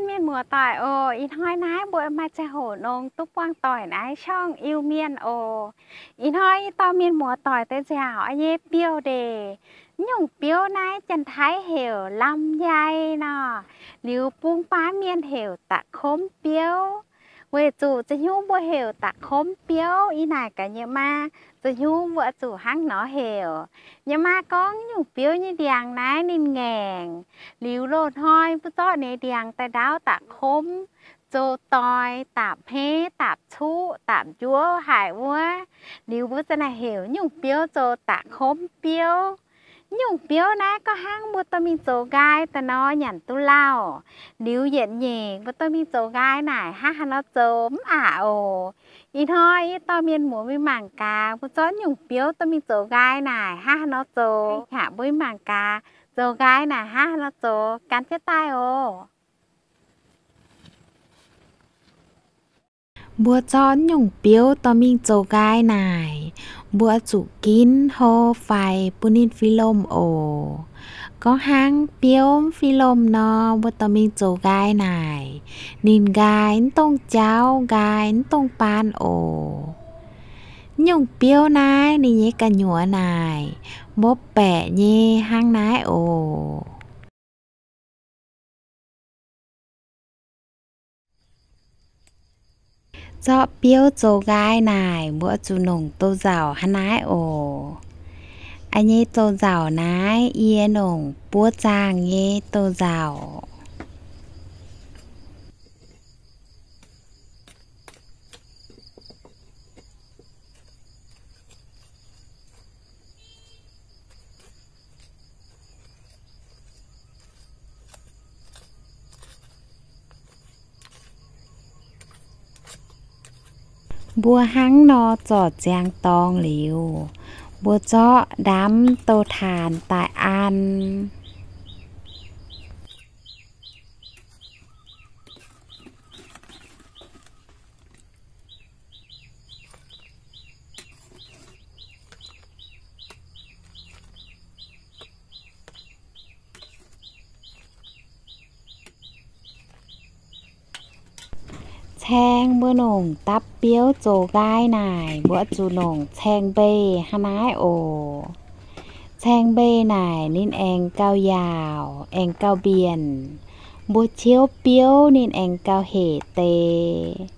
Mienh muoz-doic oc, ih hnoi naaiv mbuo maaih ziangh hoc nongx duqv buangh doic naaiv ช่อง Iu Mienh oc. Ih hnoi yie dorh mienh muoz-doic deix nziaauc nyei biouv ndeic. Nyungc biouv naaiv janx-taiv heuc ลำไย nor, liuz bung baav mienh heuc da'komv biouv. Weic zuqc za'hnyungv mbuo heuc da'komv biouv ih naaic gaax nyei maa, za'hnyungv mbuo zuqc hnangv nor heuc. Nyei maa gorngv nyungc biouv nyei ndiangx naaiv ninh ngaengc, liuz loz-hnoi mbuo zorqv ninh ndiangx daaih ndaauv da'komv, zoux doix, daapc hmeiv, daapc cuqv, daapc njuov haic wuov, liuz mbuo za'naaic heuc nyungc biouv zoux da'komv biouv. Nyungc biouv naaiv gorngv hnangv mbuo dorh mingh zoux nqaai daaih nor nyanc duqv lauh. Liuz yietc nyeic mbuo dorh mingh zoux nqaai naaic hnangv haaix nor zoux mv aqc oc. Ih hnoi yie dorh mienh muoz mingh mangc gaax mbuo zorqv nyungc biouv dorh mingh zoux nqaai naaic hnangv haaix nor zoux. Hnangv mbuo mingh mangc gaax zoux nqaai naaic hnangv haaix nor zoux, gan jienv daaih oc. Mbuo zorqv nyungc biouv dorh mingh zoux nqaai naaic, mbuo zuqc ginv hlo faix bun ninh fih lomh oc. Gorngv hnangv biouv mv fih lomh nor, mbuo dorh mingh zoux nqaai naaic, ninh nqaai mv dongh jauv, nqaai mv dongh baan oc. Nyungc biouv naaiv ninh nyei gu'nyuoz naaic, mbopv baeqc nyei hnangv naaiv oc. Zorqv biouv zoux nqaai naaic, mbuo zuqc nongc douz-nzauc hnangv naaiv oc. A'nyei douz-nzauc naaiv yie nongc buov zaangh nyei douz-nzauc. Mbuo hnangv nor zorc ziangx dorngx liuz, mbuo zorqv ndamv douz taanx daaih an. Caeng mbuo nongc dapv biouv zoux nqaai naaic, mbuo zuqc nongc caeng mbei hnangv naaiv oc. Caeng mbei naaic ninh aengx gauh yaauc, aengx gauh mbienc. Mbuo ciouv biouv ninh aengx gauh hec deix.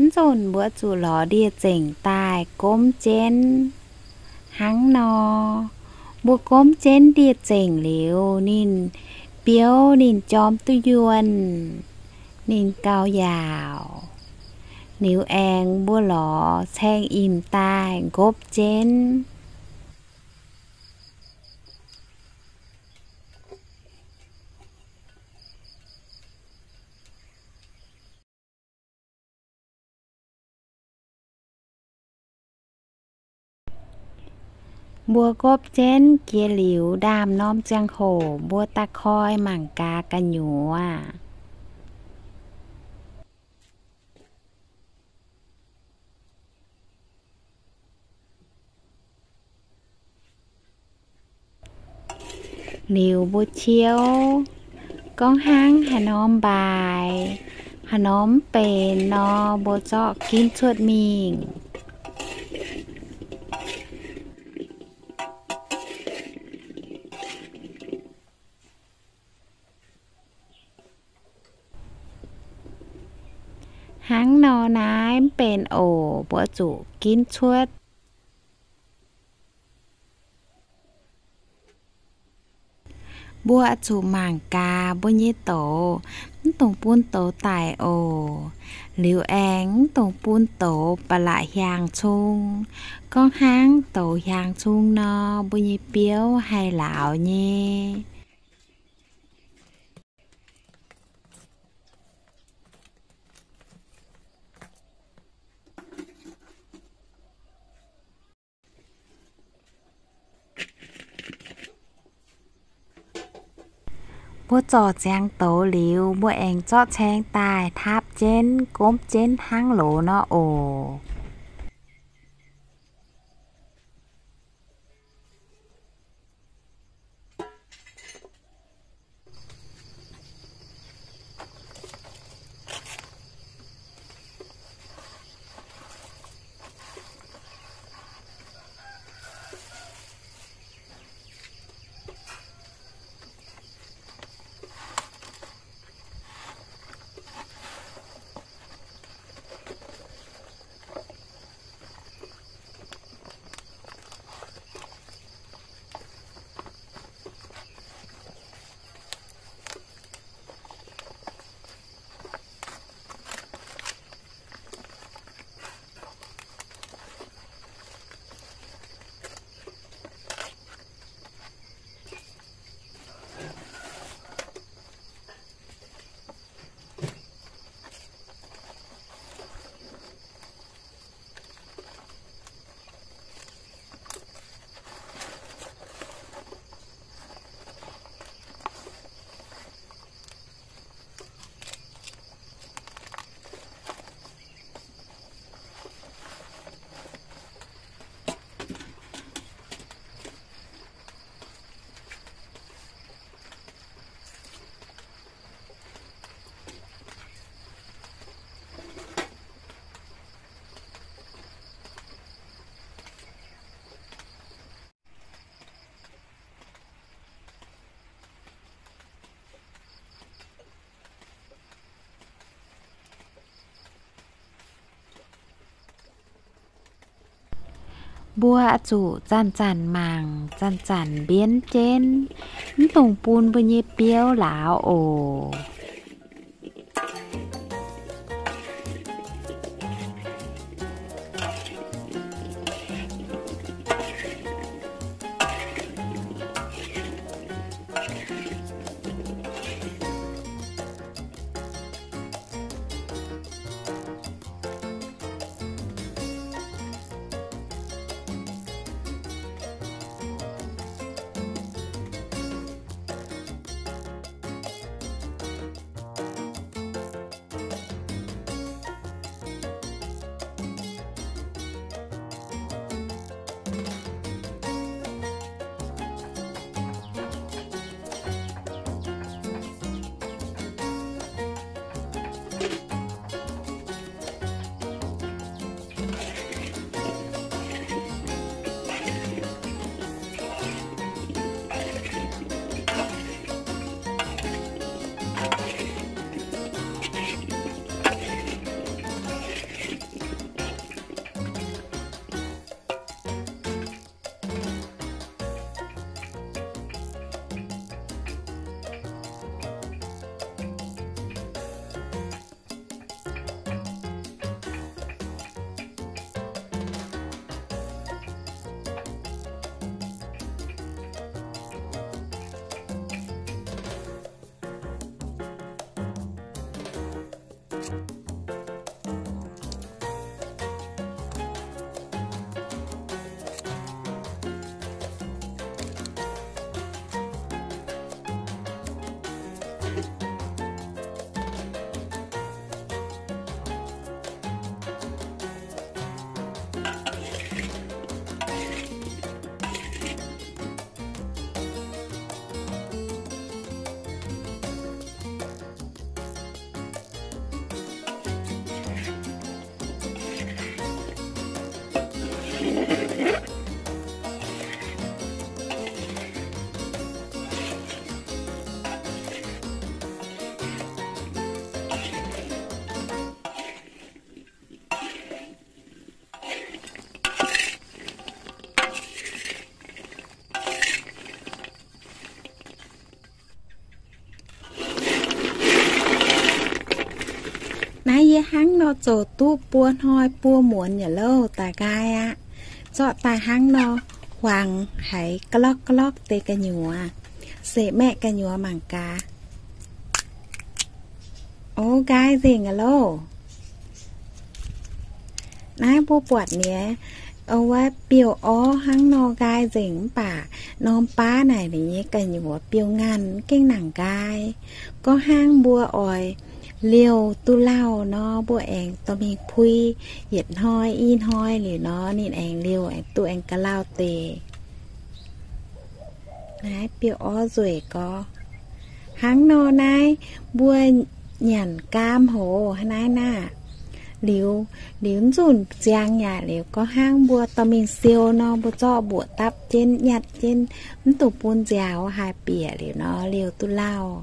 Mv nzunc mbuo zuqc lorz ndie-zengc daaih gomv jienv hnangv nor. Mbuo gomv jienv ndie-zengc liuz, ninh biouv ninh jorm duqv yuonh, ninh gauh yaauc. Liuz aengx mbuo lorz caeng imc daaih nqopv jienv. Mbuo nqopv jienv jiex liuz, ndaamv-norm ziangh hoc mbuo da'koi mangc gaax gu'nyuoz. Liuz mbuo ciouv, gorngv hnangv haaix norm mbaaix, haaix norm mv benx nor, mbuo zorqv ginv cuotv mingh. Hnangv nor naaiv mv benx oc, mbuo zuqc ginv cuotv. Mbuo zuqc mangc gaax mbuo nyei douz, mv dungx bun douz daic oc. Liuz aengx mv dungx bun douz ba'laqc hiaangx cung. Gorngv hnangv douz hiaangx cung nor, mbuo nyei biouv haih lauz nyei. Mbuo zorc ziangx douz liuz, mbuo aengx zorqv caeng daaih taapv jienv, gomv jienv hnangv loz nor oc. Mbuo oix zuqc zanc-zanc mangc, zanc-zanc mbienv jienv, mv dungx bun mbuo nyei biouv lauz oc. Naaiv yie hnangv nor zoux duqv buo hnoi buo muonz yaac louh daaih nqaai aqv. Zorqv daaih hnangv nor huangx haiz กรอก กรอก deix gu'nyuoz, se maeqv gu'nyuoz mangc gaax. Ov, nqaai nzengc aqv loh. Naaiv mbuo buatc mi'aqv, Wuov biouv-orv hnangv nor nqaai nzengc mv baac norm baav naaic ninh nyei gu'nyuoz biouv-ngaanh gengh nangc nqaai. Gorngv hnangv mbuo oix liouh duqv lauh nor, mbuo aengx dorh mingh pui yietc hnoi i hnoi liuz nor, ninh aengx liouh aengx duqv aengx ga'lauh deix. Naaiv biouv-orv nzueic gorx. Hnangv nor naaiv mbuo nyanc gaam hoz hnangv naaiv naaic, liuz, liuz nzunc ziangx yaac liuz gorngv hnangv mbuo dorh mingh siou nor, mbuo zorqv mbuoqc dapv jienv nyatv jienv, mv dungx bun nziaaux haaix bieqc liuz nor liouh duqv lauh.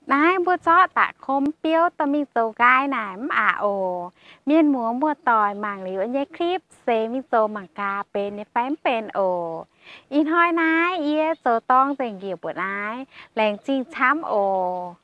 Naaiv mbuo zorqv da'kom biouv dorh mingh zoux nqaai naaic mv aqc oc. Mienh muoz muoz-doic mangc liuz nyei clip se mingh zoux mangc gaax benx nyei fai mv benx oc. Ih hnoi naaiv yie zoux dorng nzengc njiec mbuoqc naaiv. Laengz zingh camv oc.